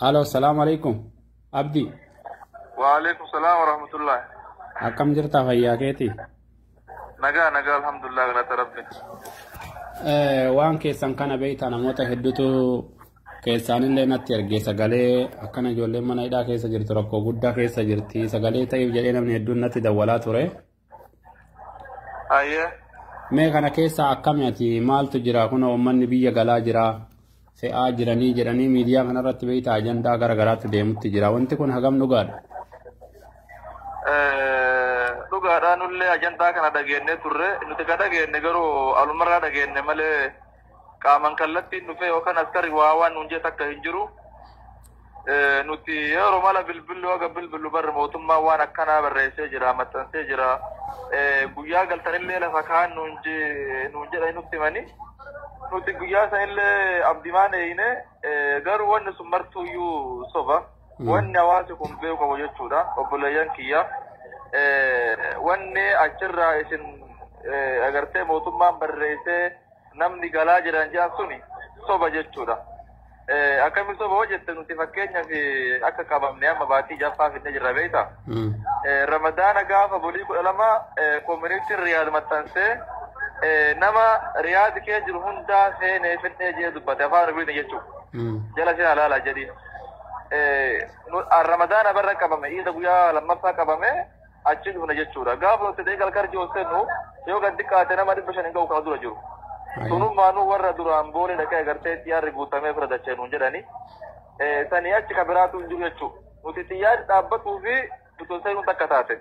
Alo, salaamu alaikum. Abdi. Waalaikum salaam wa rahmatullah. Akkam jirta, fayyaa keeti? Nagaa nagaa, alhamdulillah, galata rabbi. Waan keessan kana beektaa, namoota hedduutu keessaanillee natti ergee, sagalee akkana ijoolleen mana hidhaa keessa jirtu rakkoo guddaa keessa jirti, sagalee ta'eef jedhee namni hedduun natti dawwalaa ture. Ayyee. Mee kana keessa akkami ati, maaltu jira? Kun uummanni biyya galaa jira, fe'aa jiranii jedhanii miidiyaa kanarratti beektaa ajandaa gara garaatti deemutti jira. Wanti kun hagam dhugaadha? Dhugaadhaa, nullee ajandaa kana dhageennee turre. Nuti ka dhageenne garuu alumarraa dhageenne malee qaaman kallattiin dhufee yookaan askari waa waan nuun jee takka hin jiru. Nuti yeroo mala bilbillu, haga bilbillu barre mootummaa waan akkanaa barreessee jira, maxxansee jira. Guyyaa galtanillee lafa kaan nuun jedhanii nutti himanii. Nuti guyyaa sanillee abdimaan eeyine, garuu wanni sun martuuyyuu soba. Wanni hawaasi kun beeku qabu jechuudha, obboleeyyan kiyya. Wanni achirraa isin agartee mootummaan barreessee namni galaa jiran jedhan suni soba jechuudha. Akkami soba hoo jette, nuti fakkeenyaaf akka qabamne amma baatii jaffaa fidnee jirra, beektaa? Ramadaana gaafa bulii 12 communityn Riyaad maxxansee nama Riyaad kee jiru hundaa seenee fidnee jee dubbate, afaan Oromiitiin jechuudha. Jala sin alaala jedhi. Ramadaana barra qabame, iida guyyaa lammaffaa qabame achi dhufne jechuudha. Gaafa nuti deegal karjii seennu yoo gad xiqqaate nama 500 hin ga'u kana dura jiru. Sunummaanuu warra duraan boolee dhaqee agartee xiyyaarri guutamee fira dachee nuun jedhani. Sanii achi ka biraatu hin jiru jechuudha. Nuti xiyyaarri dhaabbatuu fi nuti seenuun takka taate.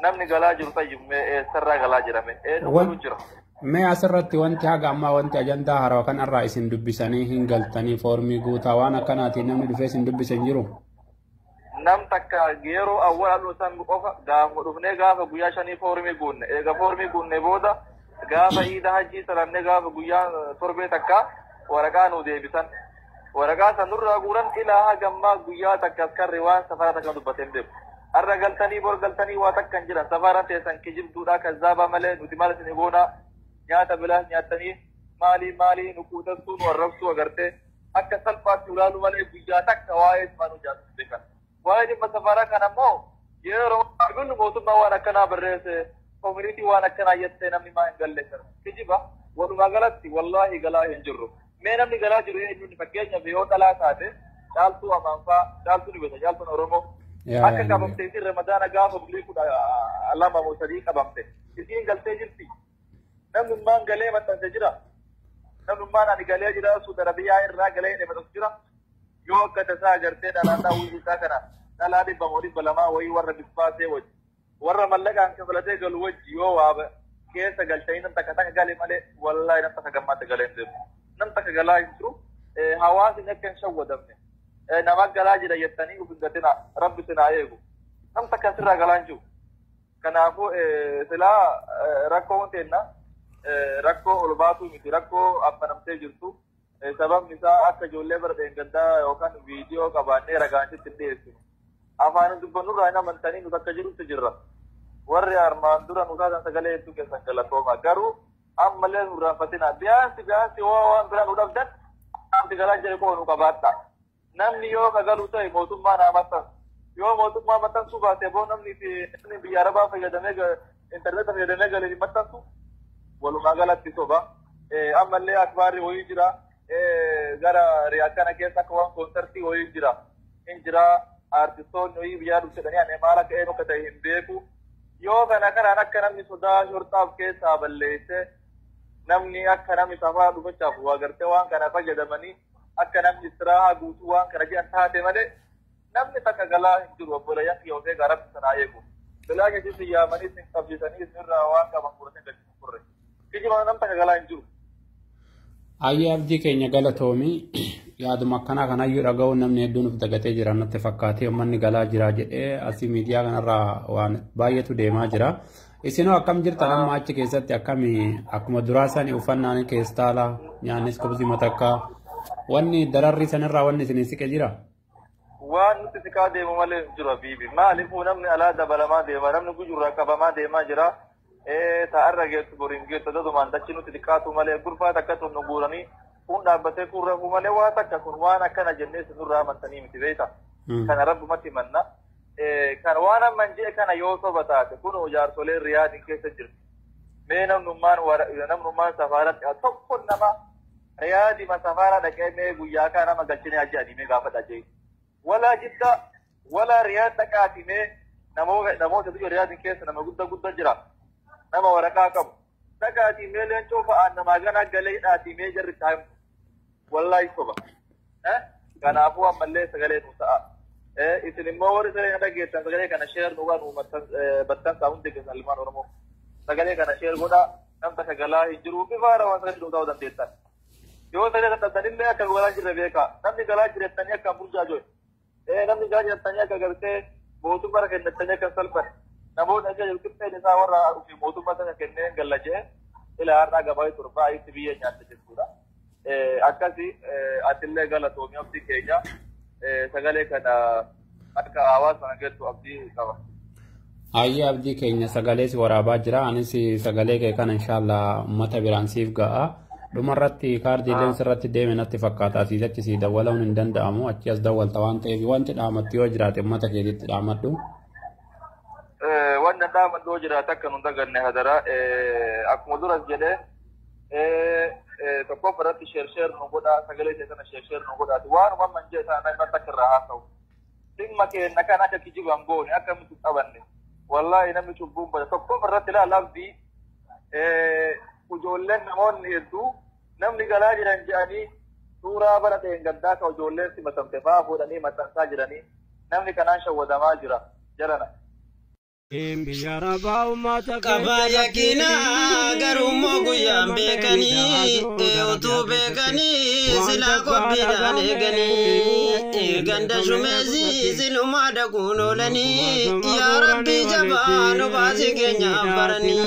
Namni galaa jiru tayyummee eessarraa galaa jirame? Eenyu galuu jira? Mee asirratti wanti haga ammaa wanti ajandaa haarawaa kan irraa isin dubbisanii hin galtanii foormii guutaa waan akkanaatiin namni dhufee isin dubbise hin jiru? Nam takka yeroo awwaala dhufan qofa gaafa dhufnee gaafa guyyaa 5 foormii guunne. Eega foormii guunne booda gaafa iida hajjii salannee gaafa guyyaa torbee takka waraqaa nu deebisan. Waraqaa san nurraa guuran, ilaa hagammaa guyyaa takka askarri waan safara takka dubbatee hin beeku. Har'a galtanii bor galtanii waa takka hin jiran. Safaran teessan kijibduudha, kazzaabaa malee nuti maal isin goonaa, nyaata bilaas nyaattanii maalii maalii nu quutastuu nu arrabsuu agartee akka salphaatti ulaalu malee guyyaa takka waa'ee ismaa nu jaallatu beekan. Waa'ee dhimma safaraa kana immoo yeroo bilbillu mootummaa waan akkanaa barreesse, community waan akkanaa jettee namni maa hin galle kana. Kijiba, walumaa galatti wallaahi galaa hin jirru. Mee namni galaa jiru eenyuun? Fakkeenyaaf yoo dhalaa taate Caaltuu Amaanfaa, Caaltuu ni beekta, Caaltuun Oromoo. Akka qabamte isin Ramadaana gaafa bulii 12 moo 3 qabamte. Isiin galtee jirti. Namnummaan galee maxxanse jira. Namnummaan ani galee jira, Suudi Arabiyaa irraa galee jedhee maxxansu jira. Yoo akka tasaa agartee dhalaan daawwii isaa kana dhalaa 100 moo 200 wayii warra bisbaasee wajji, warra mallaqaan kafalatee galu wajji yoo waa keessa galchanii nam takka takka gale malee wallaahi nam takka gammaatti galee hin deemu. Nam takka galaa hin jiru. Hawaasni akka hin shawwadamne. Nama galaa jira jettanii uf hin gatina, rabbi sinaa eegu. Nam takka sirraa galaa hin jiru. Kanaafuu silaa rakkoon teenna rakkoo ol baatuu miti, rakkoo affanamtee jirtu. Sababni isaa akka ijoollee bara dheengaddaa yookaan viidiyoo qabaannee ragaan sitti hin dhiyeessinu. Afaan dubbannurraa hin amantanii, nuti akka jirutti jirra. Warri armaan dura nu taatan sagalee hedduu keessan galatooma. Garuu ammallee nu irraanfatina. Biyaansi biyaansi waa waan biraa nu dhabdan nuti galaa jedhe qofa nu qabaadha. Namni yoo ka galu ta'e mootummaa naa maxxansu. Yoo mootummaa maxxansuu baate boo namni fi namni biyya arabaa fayyadamee intarneeta fayyadamee galee hin maxxansu. Walumaa galatti soba. Ammallee akbaarri wayii jira. Gara Riyaad kana keessa akka waan koonsartii wayii jira. Hin jira, aartistoonni wayii biyyaa dhufsedhanii, ani maal akka eenyu akka ta'e hin beeku. Yoo kana kanaan akka namni sodaa shorxaaf keessaa balleesse, namni akka namni safaa dhufachaaf waa gartee waan kana fayyadamanii akka namni istiraahaa guutuu waan kana jedhan taate malee namni takka galaa hin jiru. Obboleeyyan kiyya, of eegaa, rabbi sanaa eegu. Bilaa keessatti yaamanii isin qabsiisanii isinirraa waan qaban guuratanii galchisu turre. Kijiba, nam takka galaa hin jiru. Ayyee, Abdii keenya, galatoomii. Yaaduma akkanaa kanayyuu dhaga'uun namni hedduun of dagatee jira natti fakkaatee, uummanni galaa jira jedhee asii miidiyaa kanarraa waan baay'eetu deemaa jira. Isinoo akkam jirtan amma achi keessatti? Akkami, akkuma duraa sani uffannaan keestaala, nyaannis kubzii matakkaa, wanni dararri sanirraa wanni isin siqe jira? Waan nuti siqaa deemu malee hin jiru, habiibi. Maaliifuu namni alaa dabalamaa deema, namni gujurraa qabamaa deemaa jira. Ta'arra geessu boriin geessu dadumaan dachi nuti xiqqaatu malee gurbaa takkatu nu guuranii Kun dhaabbatee kun rafuu malee waa takka kun waan akkana jennee sinurraa amantanii miti beekta. Kana rabbumatti manna. Kan waan amman jee kana yoo soba taate kun jaarsoleen Riyaadiin keessa jirti. Mee namnummaan safaaratti tokko nama Riyaadima safaara dhaqee mee guyyaa kana nama galchine ajjaadhi mee gaafadha jee. Walaa Jidda walaa Riyaad dhaqaati mee namoota biyya Riyaadiin keessa nama guddaa guddaa jira. Nama waraqaa qabu. Dhaqaati mee leencoo fa'aan namaa ganaa galee hidhaati mee jarri taa'imu. Wallaahi soba. Kanaafuu ammallee sagalee nu ta'a. Isin immoo warri sagalee kana dhageessan sagalee kana share nu waan maxxansaa hundi keessan ilmaan Oromoo. Sagalee kana share godhaa namta sagalaa hin jiru bifa haarawaan sagalee nu ta'uu dandeessan. Yoo sagalee kana dhabdanillee akka galaa jirre beekaa. Namni galaa jirettanii akka burjaa jiru. Namni galaa jirettanii akka galtee mootummaa kennettanii akka salphan. Namoonni akka jiru qixxeen isaa warra ofii mootummaa sana kennee galla jee ila har'aa gabaa torbaa itti biyya nyaatte jechuudha. Akkasi atillee galatoomii abdii keenya sagalee kana akka hawaasa kana geessu abdii qaba. Ayyee abdii keenya sagalee si waraabaa jira. Anis sagalee kee kana inshallah uummata biraan siif ga'a. Dhumarratti kaardiileen sirratti deeme natti fakkaata. Asii achi sii dawwaluun hin danda'amu. Achi as dawwalta waan ta'eef wanti dhaamattu yoo jiraate uummata keetitti dhaamadhu. Wanti dhaamadhu yoo jiraate akka nu daganne hadara akkuma duras jedhee tokkoffaa irratti share share nu godhaa sagalee ta'e sana share share nu godhaati waanuma amman jee sana namni akka irraa haasa'u. Dhimma keenya kan akka kijiban goone akka nuti qabanne wallaahi namni cubbuun bada tokkoffaa irratti ilaala abdii ijoolleen namoonni hedduu namni galaa jiran jedhanii suuraa bara ta'een gaddaa ka ijoolleen simatamte fa'aa fuudhanii maxxansaa jiranii namni kanaan shawwadamaa jira jalana. Qabaa yakinaa garuu guyyaan beekanii utuu beekanii silaa qophiidhaan eeganii ganda shumeesii silumaa dhaquun oolanii yaa rabbii jabaa nu baasii keenyaaf baranii.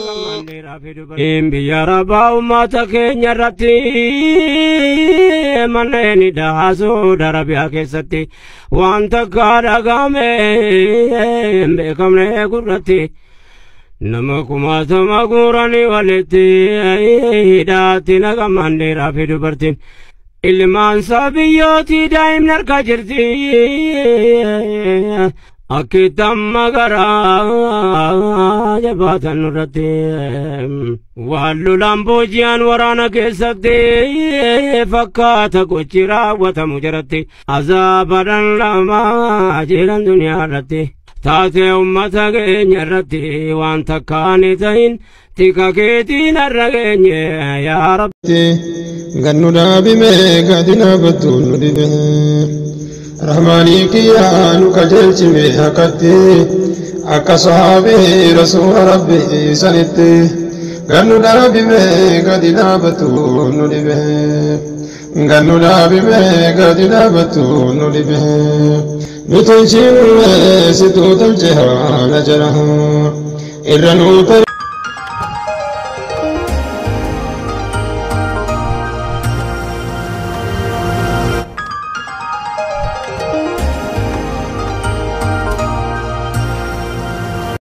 Biyya rabaa uummata keenya irratti manneen daasuu darabiyaa keessatti waan takka dhagahame hin beekamne gurratti nama kumaatama guuranii walitti hidhaatti naqaman dhiiraa fi dubartiin ilmaan sabiyyootii daa'imni harka jirti akkitti amma garaa jabaatan nurratti waan lolaan booji'an waraana keessatti fakkaata gochi raawwatamu jaratti azaaba dhandhamaa jiran duniyaa irratti taatee uummata keenya irratti waan takkaan ta'in tika keetiin har'a geenye yaa rabbi. Gannu dhaabime gadi dhaabattu nu dhibe rahmaanii kiyyaa nu qajeelchime akkatti akka sahaabee rasuula rabbi sanitti gannu dhaabime gadi dhaabattu nu dhibe gannu dhaabime gadi dhaabattu nu dhibe nu tolchiine situu tolche haala jara irra nu